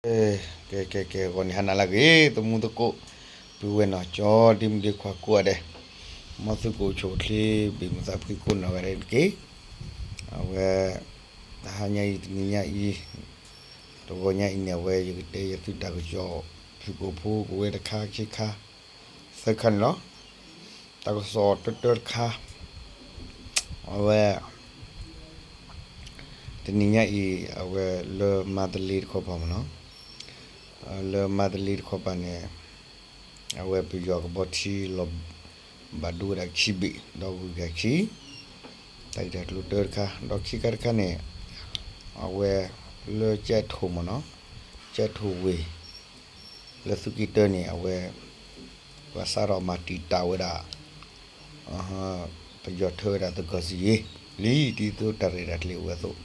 ကဲ ကဲ ကဲ ကဲ ဂီၤန့ၣ်ဟါနၤလၢအဂ့ၤ သမူသကိး ပုၢ်ဝဲၢ်နီၢ်ကၠီ ဒ့မုၣ်ဒ့ခွါကိးဂၤဒဲး, မ်သုကအိၣ်ဆူၣ်အိၣ်ချ့ ဘၣ်မုာ်သးဖှံကိးနီၢ်ဂၤဒဲးတက့ၢ်. အဝဲ တဟါညါအံၤ တနံၤညါအံၤ တဂီၤညါအံၤန့ၣ် အဝဲယကတဲယသုတၢ်ကစီၣ် ဖုၣ်ကိာ်ဖိ ကဝဲတခါခံခါ သၢခါန့ၣ်လီၤ. တၢ်ကစီၣ်တၢတၢတခါ အဝဲ တနံၤညါအံၤ အဝဲလၢမါတလ့တခီပၤမ့ၢ်နီၤ, လၢမါတလ့တခီပၤန့ၣ် အဝဲပယီၤကဘီထံလီၤ ဘၣ်ဒိဝဲဒၣ်ခံဘ့ၣ် ဒီးဂုၤကၤခံ တၢ်ဂ့ၢ်တၢ်ကျိၤတၢတခါ, ဒီးခံခါတခါန့ၣ် အဝဲလၢကၠဲးထိၣ်မ့ၢ်နီၤ, ကၠဲးထိၣ်ဝ့ၢ် လၢသုးက့တၢန့ၣ် အဝဲ ပှၤစးထီၣ်မၤတံာ်တာ်ဝဲဒၣ် ပယီၤထၢဝဲဒၣ်သကိးစယ့ လံ ဒ်သိးတၢ်ရဲၣ်တၢ်ကျဲၤအိၣ်ဝဲအသိး,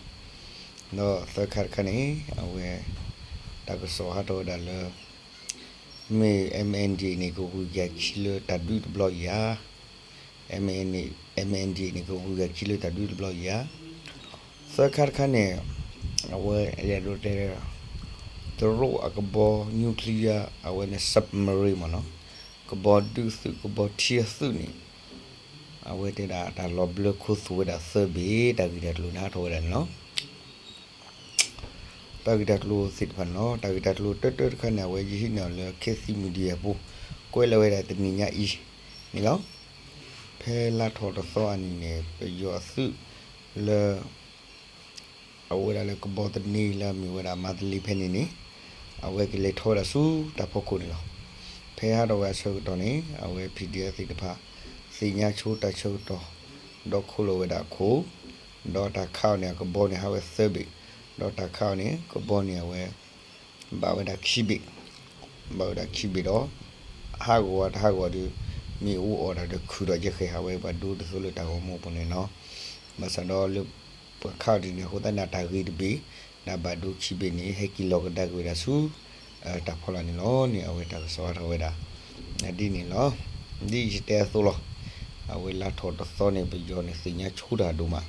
ဒီးသၢခါတခါန့ၣ် အဝဲ တၢ်ကစီၣ်ဟးထီၣ်ဝဲဒၣ်လၢ မ့ၢ် MNDAA န့ၣ် ကဂုၤကၤခံလၢတၢ်ဒုးတဘျီအံၤဧါ, MNDAA န့ၣ် ကဂုၤကၤခံလၢတၢ်ဒုးတဘျီအံၤဧါ. သၢခါတခါန့ၣ် အဝဲအဲၣ်ဒိးတဲ တရူးအကဘီ nuclear အဝဲန့ၣ် submarine မ့ၢ်နီၤ, ကဘီဒုးသုး ကဘီထံအသုးန့ၣ် အဝဲတဲဒၣ်တၢ်လီၤဘျၢခိသူၣ်ဝဲဒၣ်သၢဘ့ၣ် တၢ်ဂ့ၢ်တၢ်ကျိၤန့ၣ်ဟးထီၣ်ဝဲဒၣ်န့ၣ်လီၤ. တၢ်ဂ့ၢ်တၢ်ကျိၤသ့ၣ်တဖၣ်န့ၣ်လီၤ. တၢ်ဂ့ၢ်တၢ်ကျိၤတၢတၢတခါန့ၣ် အဝဲယဟံးန့ၢ်အီၤလၢ ခေတ်သစ် Media အပူၤ ကွဲးလီၤဝဲဒၣ်တနံၤညါအံၤန့ၣ်လီၤ. ဖဲလါထီၣ်တသီအနံၤန့ၣ် ပယီၤအသုး လၢ အဝဲဒၣ်လၢကဘီသန့လၢအမ့ၢ်ဝဲဒၣ်မါတလ့ဖဲန့ၣ်န့ၣ် အဝဲကလဲၤထီၣ်ဝဲဒၣ်ဆူတၢ်ဖီခိၣ်န့ၣ်လီၤ. ဖဲဟးထီၣ်ဝဲအဆၢကတီၢ်န့ၣ် အဝဲ PDF သ့ၣ်တဖၣ် သ့ၣ်ညါဆိတၢ်ဆၢကတီၢ် ဒီးခိးလီၤဝဲဒၣ်အခိၣ် ဒီးတၢ်ခးအီၤန့ၣ် အကဘီန့ၣ်ဟးဝဲသၢဘ့ၣ်, ဒီးတၢ်ခးအီၤန့ၣ် ကဘီန့ၣ်အဝဲ ဘၣ်ဝဲဒၣ်ခံဘ့ၣ်, ဘၣ်ဝဲဒၣ်ခံဘ့ၣ်ဒီး ဟးဂီၤဝဲတဟးဂီၤဒီး မ့ၣ်အူအီၣ်တၢ်ဒီးခုၣ်ဒီးယဲၢ်ဃဲၤဟးဝဲ ပှၤဒိဒ်သိးလၢတၢ်ဂီၤမူအပူၤန့ၣ်နီၤ. ဘၣ်ဆၣ်ဒီးလၢ ပှၤခးအီၤဒ်န့ၣ်အဃိသတးန့ၣ် တၢ်ဂ့ၤတဘ့ၣ် ဒီးဘၣ်ဒိခံဘ့ၣ်န့ၣ် ဟဲက့ၤလီၤကဒါက့ၤဝဲဒၣ်ဆူ တၢ်ဖီလာ်န့ၣ်လီၤန့ၣ် အဝဲတၢ်ကစီၣ်ဟးထီၣ်ဝဲဒၣ် ဒ်န့ၣ်လီၤ. ဒ်ယတဲအသိးလီၤ. အဝဲလါထီၣ်တသီန့ၣ် ပယီၤန့ၣ်သ့ၣ်ညါဆိတၢ်ဒိၣ်မး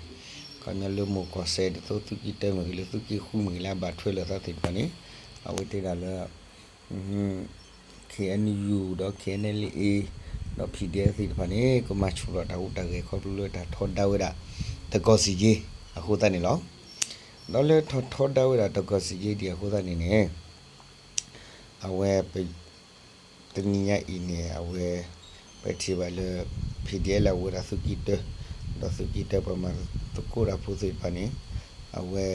ခီပညီလၢမိၢ်ကီၢ်စဲၣ်ဒ်သိးသုးက့တၢမ့ၢ်ဂ့ၤ လၢသုးက့ဃုမ့ၢ်ဂ့ၤ လၢအဘၣ်ထွဲလိာ်သးသ့ၣ်တဖၣ်န့ၣ် အဝဲတဲဒၣ်လၢ KNU ဒီး KNLA ဒီး PDF သ့ၣ်တဖၣ်န့ၣ် ကမၤဆူၣ်ထီၣ်တၢ်ဟူးတၢ်ဂဲၤခီဖျိလၢတၢ်ထီဒါဝဲဒၣ် သကိးစယ့ အဃိသတးန့ၣ်လီၤ. ဒီးလၢထီဒါဝဲဒၣ်သကိးစယ့ဒံးအဃိသတးန့ၣ်န့ၣ် အဝဲ တနံၤညါအံၤန့ၣ် အဝဲ ပထံၣ်ဘၣ်လၢ PDF လၢအဝဲဒၣ်သုးက့တၢ ဒီးသုးက့တၢပှၤမၤသကိးတၢ်ဖိသ့ၣ်တဖၣ်န့ၣ် အဝဲ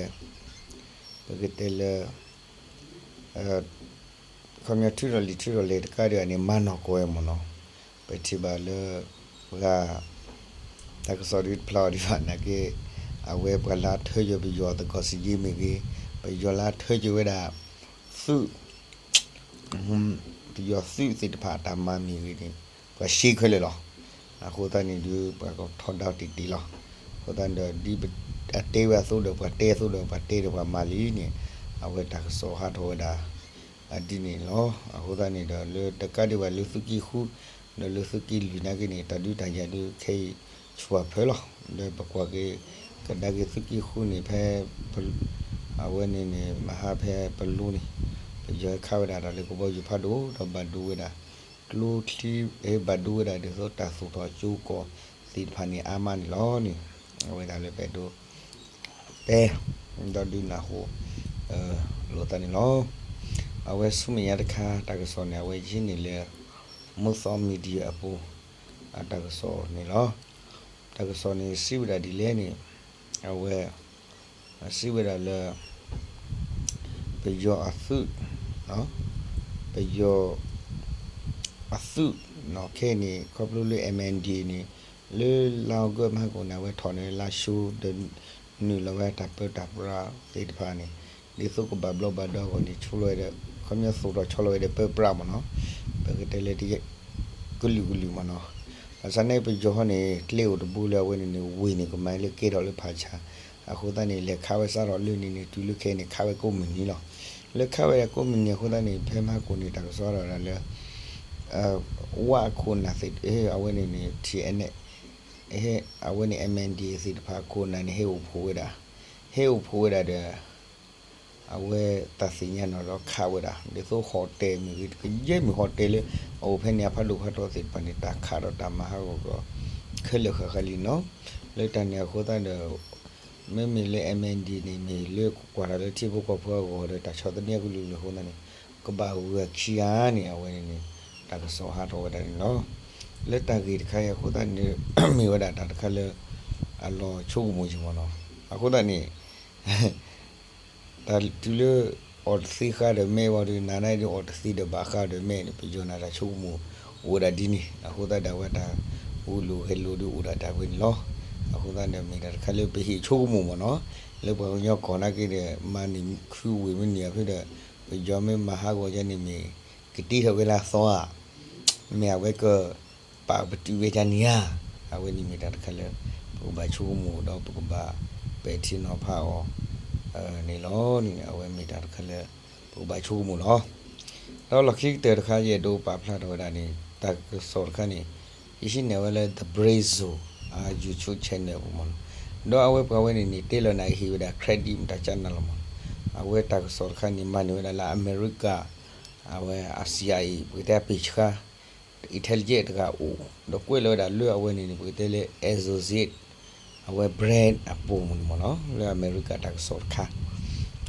ပကတဲလၢ ခီပညီထုးထီၣ်လံာ်ထုးထီၣ်လဲၢ်တကးဒံးဘၣ်န့ၣ် မၤနီၢ်ကီၢ်ဝဲမ့ၢ်နီၤ. ပထံၣ်ဘၣ်လၢ ပှၤ တၢ်ကစီၣ်ဒုးတဖျါအီၤဒံးဘၣ်နာ်က့ အဝဲပှၤလၢအထၢယၢၤပယီၤသကိးစယ့မ့ၢ်ဂ့ၤ, ပယီၤလၢအထၢယၢၤဝဲဒၣ် သုး ပယီၤသုးသ့ၣ်တဖၣ်အတၢ်မၤမ့ၢ်ဂ့ၤန့ၣ် ပှၤရှဲခဲလၢာ်လီၤ. အဃိသတးန့ၣ်ဒုး ပှၤကထီဒါတ့ၢ်တ့ၢ်လီၤ. အဃိသတးန့ၣ်ဒီး ဒ်အတဲဝဲအသိးဒီး ပှၤတဲအသိးဒီး ပှၤတဲဒီးပှၤမၤလံန့ၣ် အဝဲတၢ်ကစီၣ်ဟးထီၣ်ဝဲဒၣ် ဒ်န့ၣ်လီၤ. အဃိသတးန့ၣ်ဒီး လၢတကးဒံးဘၣ်လၢသုးက့ဃု ဒီးလၢသုးက့လွံၢ်နာ်က့န့ၣ် တၢ်ဒုးတၢ်ယၤဒုးခဲအံၤ ဆူၣ်အဖၢလီၤ. ဒီးပကွၢ်က့ၤ ကဒါက့ၤသုးက့ဃုန့ၣ် ဖဲ အဝဲန့ၣ်န့ၣ် မဟါဖဲပလိန့ၣ် ပယီၤဟဲခးဝဲဒၣ်တၢ်လၢကဘီယူၤဖးဒိၣ် ဒီးဘၣ်ဒိဝဲဒၣ် ကျိချံ ဟဲဘၣ်ဒိဝဲဒၣ်ဒ်သိးတၢ်သူၣ်ထီၣ်ကၠိကီၢ်သ့ၣ်တဖၣ်န့ၣ် အါမးန့ၣ်လီၤန့ၣ် အဝဲဒၣ်လၢပအဲၣ်ဒိး တဲ ဒီးဒုးနၢ်ဟူ လိာ်သးန့ၣ်လီၤ. အဝဲဆူမဲာ်ညါတခါ တၢ်ကစီၣ်န့ၣ် အဝဲယဟံးန့ၢ်လၢ မုၢ်သီ media အပူၤ အတၢ်ကစီၣ်န့ၣ်လီၤ. တၢ်ကစီၣ်န့ၣ် စံးဝဲဒၣ်ဒ်လဲၣ်န့ၣ် အဝဲ စံးဝဲဒၣ်လၢ ပယီၤအသုး ပယီၤ အသုး ခဲအံၤန့ၣ် ခီဖျိလၢ MNDAA န့ၣ် လၢလါအီကူးမဟါကိၣ်န့ၣ် အဝဲထီၣ်န့ၢ်လါၡိ ဒီးနုာ်လီၤဝဲတၢ်ပၢတၢ်ပြးသ့ၣ်တဖၣ်န့ၣ် ဒ်သိးကဘၣ်ဘျီဘၣ်ဒီးအဂီၢ်န့ၣ် ဆိလီၤဝဲဒီး ခီပညီသိၣ်ထီၣ်ဆီလီၤဝဲဒီးပၢပြးမ့ၢ်နီၤ, ပကတဲလၢ ကလုာ်ကလုာ်မ့ၢ်နီၤ. ဘၣ်ဆၣ်န့ၣ် ပယီၤဟီန့ၣ် ကျဲအိၣ်တဘိလၢအဝဲန့ၣ်န့ၣ် ဝ့ၢ်န့ၣ် ကမၤလၢကဲထီၣ်လၢဖးဆါ, အဃိသတးန့ၣ် လဲၤခးဝဲစးထီၣ်လၢန့ၣ်န့ၣ် တုၤလၢခဲအံၤန့ၣ် ခးဝဲကိးမုၢ်နံၤလီၤ. လၢခးဝဲဒၣ်ကိးမုၢ်နံၤအဃိသတးန့ၣ် ဖဲမဟါကိၣ်န့ၣ် တၢ်ကစီၣ်ဒီးဒၣ်လၢ ဝအခိၣ်နၢ်သ့ၣ် အဝဲန့ၣ်န့ၣ် ထံၣ် အဝဲန့ၣ် MNDAA သ့ၣ်တဖၣ်အခိၣ်နၢ်န့ၣ် ဟဲအိၣ်ဖှိၣ်ဝဲဒၣ်, ဟဲအိၣ်ဖှိၣ်ဝဲဒၣ်ဒီး အဝဲတၢ်သ့ၣ်ညါနီၤဒီးခးဝဲဒၣ် ဒ်သိး hotel မ့ၢ်ဂ့ၤ ကယဲၢ်မ့ၢ် hotel လၢအအိၣ်ဖဲန့ၣ် အဖးဒိၣ်ဖးထီသ့ၣ်တဖၣ်န့ၣ် တၢ်ခးဒီးတၢ်မၤဟးဂီၤကီး ခဲလၢာ်ဃၣ်ဃၣ်လံနီၤ. လၢတၢ်န့ၣ်အဃိသတးဒီး မ့မ့ၢ်လၢ MNDAA န့ၣ် မ့ၢ်လၢကွၢ်တၢ်လၢထံဖိကီၢ်ဖိအဂီၢ်ဒီး တၢ်ဆီၣ်သနံးအကလုာ်ကလုာ်အဃိသတးန့ၣ် ကဘၣ်ဂုၤအခံဂၤန့ၣ် အဝဲန့ၣ်န့ၣ် တၢ်ကစီၣ်ဟးထီၣ်ဝဲဒၣ်န့ၣ်လီၤ. လၢတၢ်ဂ့ၢ်တခါအံၤအဃိသတးန့ၣ် မ့ၢ်ဝဲဒၣ်တၢ်တခါလၢ အလီၤဆိကမိၣ်က့ၤမ့ၢ်နီၤ. အဃိသတးန့ၣ် တၢ်တုၤလၢ အီၣ်တသ့ဃာ်ဒီးမဲဘၣ်ဒီး နၤနၤဒ်အီၣ်တသ့ဒီးဘၣ်ဃာ်ဒီးမဲန့ၣ် ပယီၤန့ၣ်တၢ်ဆိကမိၣ်အိၣ်ဝဲဒၣ်ဒ်န့ၣ် အဃိသတးဒီးအဝဲတၢ်ဂုာ်လိာ်ဂဲၤလိာ်ဒီးအိၣ်ဒၣ်တၢ်ဝဲန့ၣ်လီၤ. အဃိသတးဒီးမ့ၢ်တၢ်တခါလၢပဟ့ၣ်ဆိကမိၣ်မ့ၢ်နီၤ လၢပှၤကညီကီၢ်နာ်က့ဒီး မၤန့ၢ်ခုဝ့ၢ်မ့ၢ်န့ၢ်အီၤဖဲဒီး ပယီၤမ့ၢ်မၤဟးဂီၤယဲန့ၣ်မ့ၢ် ကတ့ထီၣ်ဝဲလၢအသီဧါ မ့ၢ်အဝဲက ပာ်ပတုာ်ဝဲဒၣ်န့ၣ်ဧါ. အဝဲန့ၣ်မ့ၢ်တၢ်တခါလၢ ပကဘၣ်ဆိကမိၣ်ဒီးပကဘၣ်ပဲာ်ထံနီၤဖးအီၤ န့ၣ်လီၤ. အဝဲမ့ၢ်တၢ်တခါလၢ ပကဘၣ်ဆိကမိၣ်လီၤ. ဒီးလီၢ်ခံကတၢၢ်တခါ ယအဲၣ်ဒိးပာ်ဖျါထီၣ်ဝဲဒၣ်န့ၣ် တၢ်ကစီၣ်တခါန့ၣ် ယဟံးန့ၢ်ဝဲလၢ The Brave Zone အ YouTube channel အပူၤမ့ၢ်နီၤ. ဒီးအဝဲပှၤဝဲန့ၣ်န့ၣ် တဲလီၤန့ၣ် အဟ့ၣ်ဝဲဒၣ် credit မတၤကနၣ်လီၤမ့ၢ်နီၤ. အဝဲတၢ်ကစီၣ်တခါန့ၣ် မၤန့ၢ်ဝဲဒၣ်လၢအမဲရကၤ အဝဲအ CIA ပကတဲအပ့ၢ်ဆှါ intelligence တဂၤအိၣ် ဒီးကွဲးလီၤဝဲဒၣ်လၢအဝဲန့ၣ်န့ၣ် ပကတဲလၢ Axios အဝဲ brand အပူၤန့ၣ်မ့ၢ်နီၤ လၢအမဲရကၤတၢ်ကစီၣ်တခါ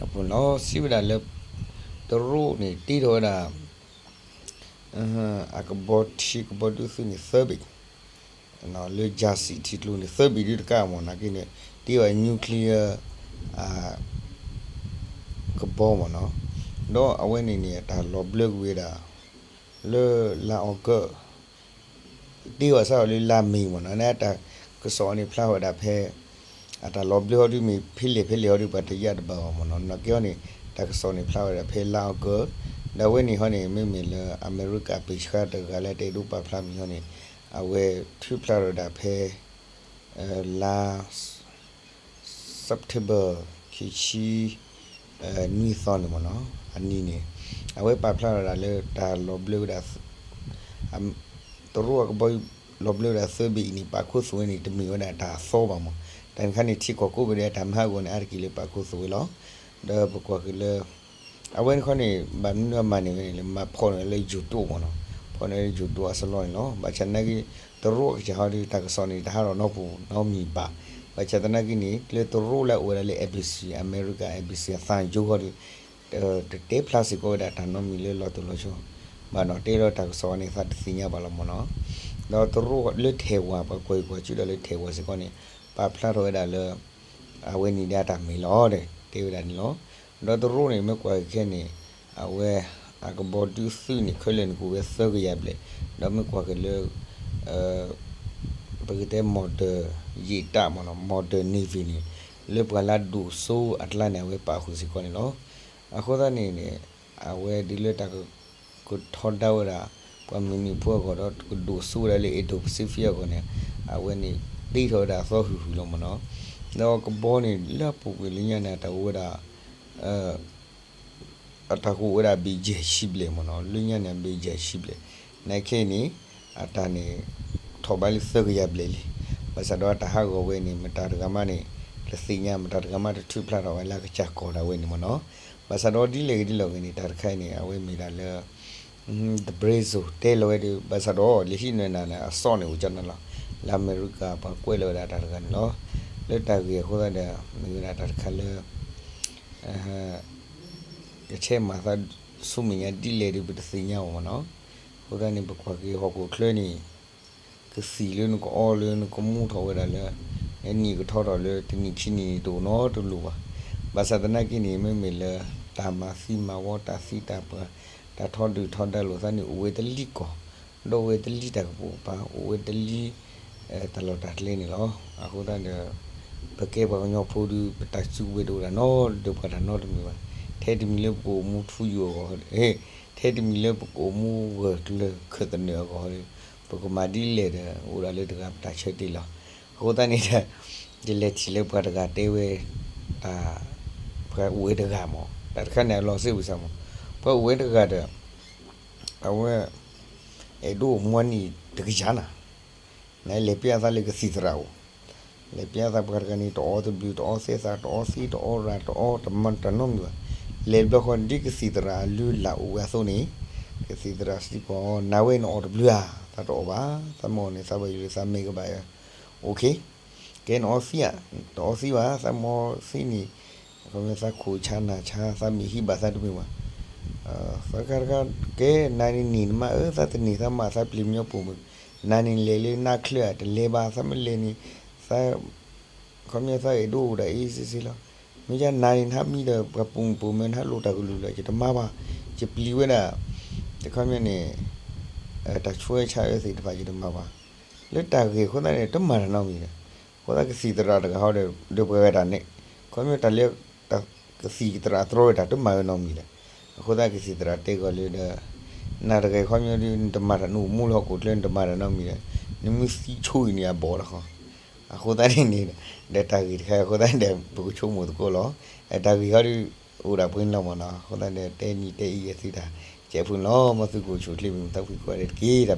အပူၤန့ၣ်လီၤ. စံးဝဲဒၣ်လၢ တရူးန့ၣ် တ့ထီၣ်ဝဲဒၣ် အကဘီထံကဘီဒုးသုးန့ၣ်သၢဘ့ၣ် လၢ Jassy ထံကျိန့ၣ် သၢဘ့ၣ်ဒုးတကးမ့ၢ်နီၤ နာ်က့န့ၣ် တ့ဝဲ nuclear ကဘီမ့ၢ်နီၤ. ဒီးအဝဲန့ၣ်န့ၣ် တၢ်လီၤဘျၢကွံာ်ဝဲဒၣ် လၢလါအီကူး တ့ဝဲစးထီၣ်လၢလါမ့ၤမ့ၢ်နီၤ န့ၣ်တၢ်ကစီၣ်န့ၣ်ဖျါဝဲဒၣ်ဖဲ အတၢ်လီၤဘျၢဟီဒုးမ့ၢ်ဖဲလဲၣ်ဖဲလဲၣ်ဟီဒုး ပှၤတယာ်တဘၣ်ဘၣ်မ့ၢ်နီၤ နာ်က့ဟီန့ၣ် တၢ်ကစီၣ်န့ၣ်ဖျါဝဲဒၣ်ဖဲလါအီကူး ဒီးအဝဲန့ၣ်ဟီန့ၣ် မ့မ့ၢ်လၢအမဲရကၤပ့ၢ်ဆှါတဂၤလၢတအဲၣ်ဒိးပာ်ဖျါမံၤဟီန့ၣ် အဝဲထုးဖျါထီၣ်ဝဲဒၣ်ဖဲ လါ September ခံဆံ နွံသီန့ၣ်မ့ၢ်နီၤ အနံၤန့ၣ် အဝဲပာ်ဖျါထီၣ်ဝဲဒၣ်လၢတၢ်လီၤဘျၢဝဲဒၣ် တရူးအကဘီယူၤလီၤဘျၢဝဲဒၣ်သၢဘ့ၣ်အံၤန့ၣ် ပာ်ခူသူၣ်ဝဲန့ၣ် တမ့ၢ်ဝဲဒၣ်တၢ်အသီဘၣ်မ့ၢ် တၢ်န့ၣ်ခါန့ၣ် ထံကီၢ်ကိးဘ့ၣ်ဒီးတၢ်မၤဟးဂီၤန့ၣ် အါတက့ၢ်လၢပာ်ခူသူၣ်ဝဲလီၤ. ဒီးပကွၢ်က့ၤလၢ အဝဲန့ၣ်ခီန့ၣ် ဘၣ်မနုၤအမၤန့ၢ်ဝဲန့ၣ်လဲၣ် မၤဖီၣ်န့ၢ်ဝဲလၢယိၤဒိၣ်မ့ၢ်နီၤ ဖီၣ်န့ၢ်ဝဲလၢယိၤဒိၣ်အစလီၢ်န့ၣ်လီၤ. ဘၣ်ဆၣ်သနာ်က့ တရူးအကစၢ်ဟီဒီး တၢ်ကစီၣ်န့ၣ် တဟးထီၣ်နီတပူၤနီတမံၤဘၣ်. ဘၣ်ဆၣ်သနာ်က့န့ၣ် လၢတရူးလၢအအိၣ်ဝဲဒၣ်လၢ ABC အမဲရကၤ ABC အသံရုံးဟီဒီး တတဲဖျါစ့ၢ်ကီးဝဲဒၣ်တၢ်နီတမံၤလၢလီၤတိၢ်လီၤဆီ ဘၣ်ဒီးတဲလီၤတၢ်ကစီၣ်အီၤန့ၣ် သးတသ့ၣ်ညါဘၣ်လီၤမ့ၢ်နီၤ. ဒီးတရူးလၢထဲၣ်ဝၤ ပှၤကွၢ်အံၤကွၢ်ဆူၣ်ဒီးလၢထဲၣ်ဝၤစ့ၢ်ကီးန့ၣ် ပာ်ဖျါထီၣ်ဝဲဒၣ်လၢ အဝဲန့ၣ်ဒၣ်တၢ်မ့ၢ်လီၤဒီး တဲဝဲဒၣ်န့ၣ်လီၤ. ဒီးတရူးန့ၣ် မ့ၢ်ကွၢ်က့ၤခဲန့ၣ် အဝဲ အကဘီဒုးသုးန့ၣ် ခဲလၢာ်န့ၣ်ကအိၣ်ဝဲသၢကယၤဘျဲၣ် ဒီးမ့ၢ်ကွၢ်က့ၤလၢ ပကတဲ modern ရေတပ်မ့ၢ်နီၤ modern navy န့ၣ် လၢပှၤလၢအဒိၣ်စိအကျါန့ၣ် အဝဲပာ်ဃုာ်စ့ၢ်ကီးန့ၣ်လီၤ. အဃိသတးန့ၣ်န့ၣ် အဝဲဒ်လၢတၢ်က ကထီဒါဝဲဒၣ် ပှၤမုၢ်နံၤဖိအဂီၢ်ဒီး ကဒိၣ်စိဝဲဒၣ်လၢ Indo-Pacific အဂီၢ်န့ၣ် အဝဲန့ၣ် တ့ထီၣ်ဝဲဒၣ်အသီဟုၣ်ဟုၣ်လီၤမ့ၢ်နီၤ. ဒီးကဘီန့ၣ် လၢအပူၤကွံာ်လၢညါန့ၣ် တၢ်အိၣ်ဝဲဒၣ် အတၢ်ကအိၣ်ဝဲဒၣ် ဘ့ၣ်ယဲၢ်ဆံဘျဲၣ်မ့ၢ်နီၤ လၢညါန့ၣ် ဘ့ၣ်ယဲၢ်ဆံဘျဲၣ် နာ်က့န့ၣ် အတၢ်န့ၣ် ထီၣ်ဘးလၢသၢကယၤဘျဲၣ်လံ. ဘၣ်ဆၣ်ဒီးတၢ်ဟးဂီၤဝဲန့ၣ် မတၤတဂၤမးန့ၣ် တသ့ၣ်ညါ မတၤတဂၤမးတထုးဖျါထီၣ်ဝဲလၢအကစၢ်ကီၢ်ဒၣ်ဝဲန့ၣ်မ့ၢ်နီၤ. ဘၣ်ဆၣ်ဒီးဒ်လဲၣ်ဂ့ၤဒ်လဲၣ်ဂ့ၤန့ၣ် တၢ်တခါအံၤန့ၣ် အဝဲမ့ၢ်ဒၣ်လၢ The Brave Zone တဲလီၤဝဲဒီး ဘၣ်ဆၣ်ဒီး လၢဟံးန့ၢ်နၤန့ၣ် အစီၣ်န့ၣ်အိၣ်ကနၣ်လီၤ. လၢအမဲရကၤပှၤကွဲးလီၤဝဲဒၣ်တၢ်တဂၤန့ၣ်လီၤ. လၢတၢ်ဂ့ၢ်အဃိသတးဒီး မ့ၢ်ဝဲဒၣ်တၢ်တခါလၢ ကဆဲးမၤသးဆူမဲာ်ညါဒ်လဲၣ်ဒီး ပတသ့ၣ်ညါအီၤမ့ၢ်နီၤ. အဃိသတးန့ၣ် ပကွၢ်က့ၤဟီၣ်ခိၣ်ချၢန့ၣ် ကသံၣ်လၢနကအီလၢနကမူထီၣ်ဝဲဒၣ်လၢ နနံၣ်ကထီထီၣ်လၢတနံၣ်ခံနံၣ်န့ၣ် တအိၣ်နီတလိၤဘၣ်. ဘၣ်ဆၣ်သနာ်က့န့ၣ် မ့မ့ၢ်လၢ တၢ်မၤသံမၤဝီ တၢ်သံတၢ်ပှၢ် တၢ်ထီဒုၣ်ထီဒါလိာ်သးန့ၣ် အိၣ်ဝဲတလံၤကီၢ် ဒီးအိၣ်ဝဲတလံၤတၢ်ကပိာ်ကပၤ အိၣ်ဝဲတလံၤ တၢ်လီၢ်တၢ်ကျဲန့ၣ်လီၤ. အဃိသတးဒီး ပကဲပှၤကညီဖိဒီး ပတၢ်စုကဝဲၤတအိၣ်ဒၣ်နီတဒၢး ပှၤတၢ်နီတမံၤဘၣ်. ထဲတမံၤလၢပကအိၣ်မူထူယိာ်အဂီၢ်, ထဲတမံၤလၢပကအိၣ်မူဂၢၢ်ကျၢၤခၢၣ်သနၢၣ်အဂီၢ်, ပကမၤဒ်လဲၣ်ဒီး အိၣ်ဒၣ်လၢတဂၤပတၢ်ဆၢတဲာ်လီၤ. အဃိသတးန့ၣ်ဒီး ယလဲၤထံၣ်လၢပှၤတဂၤတဲဝဲ တၢ် ပှၤအိၣ်ဝဲတဂၤမး, တၢ်တခါန့ၣ် အလီၤစ့ဝံၤစၢ်မး, ပှၤအိၣ်ဝဲတဂၤဒီး အဝဲ အဲၣ်ဒိးမွါနံၣ်တကယၤနၤ, နလဲၤပျဲအသးလၢကသံၣ်သရၣ်အိၣ်, လဲၤပျဲအသးပှၤတဂၤန့ၣ် တအီတဘျုး တအီသဲသး တအီသံ တအီရၤ တအီတမၤတၢ်နီတမံၤဘၣ်. လဲၤဘျီဃီန့ၣ် ဒ်ကသံၣ်သရၣ်အလုၢ်အလၢ်အိၣ်ဝဲအသိးန့ၣ်, ကသံၣ်သရၣ်စံးပှၤ နၤဝဲအံၤနအီၣ်တဘျုးဧါ, သးတအီၣ်ဘၣ်, သးမ့ၢ်အီၣ်န့ၣ် သးဘၣ်ယိၣ်လၢသးမ့ၢ်ကဘၣ်, အိၣ်ခ့, ကဲနအီသံဧါ, တအီသံဘၣ်, သးမ့ၢ်အီသံန့ၣ်, ခီဖျိသးခိၣ်ဆါနၢ်ဆါ သးမ့ၢ်ဟံးဘၣ်သးတမုာ်ဘၣ်, သးတခါတခါ, ကဲနၤန့ၣ်န့ၢ်နမါဧၢ, သးတန့ၢ်သးမါ သးပျံၤမညီပိာ်မုၣ်, နၤန့ၣ်လဲၤလၢနးချၢဧါ, တလဲၤဘၣ်, သးမ့ၢ်လဲၤန့ၣ်, သး ခီပညီသးအဲၣ်ဒိးအိၣ်ဒၣ်အံၤစ့ၢ်ကီးလီၤ. မ့ၢ်ကနၤန့ၣ် နဟးမံဒီးပှၤပိာ်မုၣ်ပိာ်မၢၤ နဟးလိၣ်တၢ်ကလုၢ်လီၤ, ယတမၤဘၣ်, ယပျံၤဝဲဒၣ်, တခီပညီန့ၣ်, တၢ်ဆူးဝဲဆါအၢသ့ၣ်တဖၣ် ယတမၤဘၣ်, လၢတၢ်ဂ့ၢ်အဃိသတးန့ၣ် တမၤတၢ်နီတမံၤဒီး, အဃိသတးကသံၣ်သရၣ်တဂၤဟီဒီး ဒီးပှၤဂၤတၢ်န့ၣ်, ခီပညီတၢ်လၢ ကသံၣ်သရၣ်တြီဝဲတၢ်တမၤဝဲနီတမံၤဒီး, အဃိသတးကသံၣ်သရၣ်တဲဂီၤလၢဒီး, နၤတဂၤအံၤခီပညီဒုး နတမၤတၢ် နအိၣ်မူလၢဟီၣ်ခိၣ်ချၢ နတမၤတၢ်နီတမံၤဒီး, နမ့ၢ်သံဆိအံၤန့ၣ် အဘီၣ်လီၤဃီ, အဃိသတးန့ၣ်န့ၣ်, ဒီးတၢ်ဂ့ၢ်တခါအံၤအဃိသတးဒီး ပကဆိကမိၣ်သကိးလီၤ, တၢ်ဂ့ၢ်ဟီဒုး, အိၣ်ဒၣ်ပှဲၤန့ၣ်လီၤမၢ်နီၤ, အဃိသတးဒီးတဲနံၤတဲအံၤအသုတၢ်, ကဲဖုလီၤ, မ်သုကအိၣ်ဆူၣ်ချ့မုာ်သးဖှံကိးဂၤဒဲးတက့ၢ်, တၢ်ဘျုး